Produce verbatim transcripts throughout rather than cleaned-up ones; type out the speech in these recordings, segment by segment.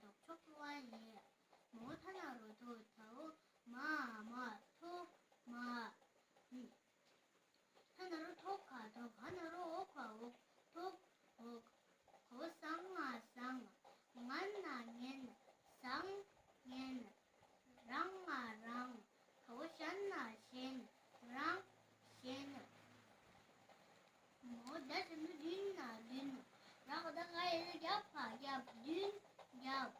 ཐོག་ཕྱོགས་ཀྱི་བ་ཡིན། མོ་ཐ་ན་རོ་ཐོ་ཐའོ་མ་མ་ཐོ་མ། ཐ་ན་རོ་ཐོ་ཁ་ཐོ་ག་ན་རོ་འོ་ཁ་འོག་ཐོ་འོག་ག་བོ་སང་ང་སང་། ང་ན་ངན་སང་ངན། རང་ང་རང་། ག་བོ་ཞན་ན་ཞན་རང་ཞན། མོ་ད་ཞབས་ཀྱུ་དུ་ན་དུན། ར་ག་བཏགས་རྒ་ཡ་བཏགས་རྒྱ་བ་རྒྱབ་དུན་རྒྱབ།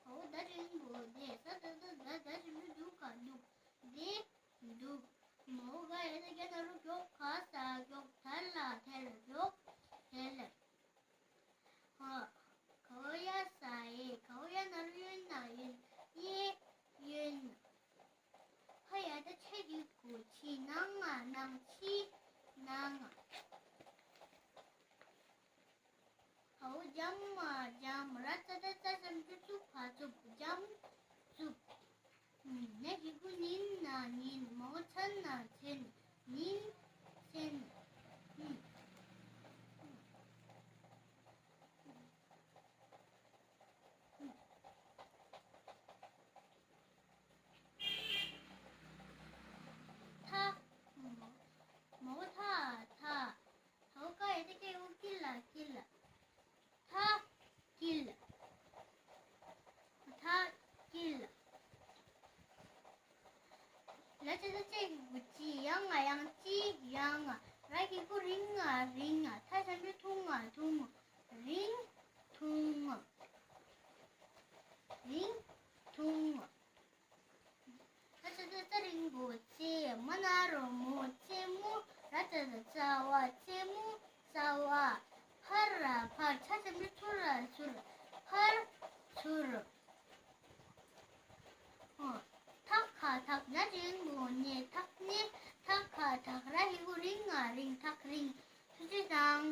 ག་བོ་ད་འགྲེང་བུ་དེ། ས་ད་བཏགས་སྡ། ད་ཞབས་ཀྱུ་དུ་ག་འདུག་དེ་འདུག་མོ་ག་ཡ་བཏགས་གྱ་ན་རོ་གྱོ་ག་ས་གྱོག་ད་ལ་དལ་གྱོག་དལ། ཧ། ག་བོ་ཡ་ས་ཡེ། ག་བོ་ཡ་ན་རོ་ཡོ་ན་ཡོན་ཡེ་ཡོན། ཕ་ཡ་བཏགས་ཕྱ་གི་གུ་ཕྱི། ན་ང་ནང་ཕྱི་ནང་། ག་བོ་འཇམ་མ་འཇམ། ར་ཙ་བཏགས་རྩ་ཞབས་ཀྱུ་རྩུ་བ་རྩུབ་འཇམ་རྩུབ། ན་གི་གུ་ནི་ན་ཉིན། མོ་ཚ་ན་མཚན་ཉིན་མཚན། ཐ། མོ་ཐ་ཐ། ཐའོ་ག་ཡ་བཏགས་གྱ་གི་གུ་ཀྱི་ལ་ཀྱི་ལ། ཐ་ཀྱི་ལ། ཐ་ཀྱི་ལ། ལ་ཙ་བཏགས་ལྕ་གི་གུ་ལྕི། ཡ་ང་ཡང་ལྕི་ཡང་། ར་གི་གུ་རི་ང་རིང་། ཐ་ཞབས་ཀྱུ་ཐུ་ང་ཐུང་། རིང་ཐུང་། རིང་ཐུང་། ར་ཙ་བཏགས་རྩ་འགྲེང་བུ་རྩེ། མ་ན་རོ་མོ་རྩེད་མོ། ར་ཙ་བཏགས་རྩ་བ་རྩེད་མོ་རྩ་བ། ཕ་ར་ཕར། ཚ་ཞབས་ཀྱུ་ཚུ་ར་ཚུར་ཕར་ཚུར། ཨོ། ཐག་ཁ་ཐག་ན་འགྲེང་བུ་ནེ་ཐག་ནེ། ཐག་ཁ་ཐག་ར་གི་གུ་རི་ང་རིང་ཐག་རིང་། ཐུགས་རྗེ་གནང་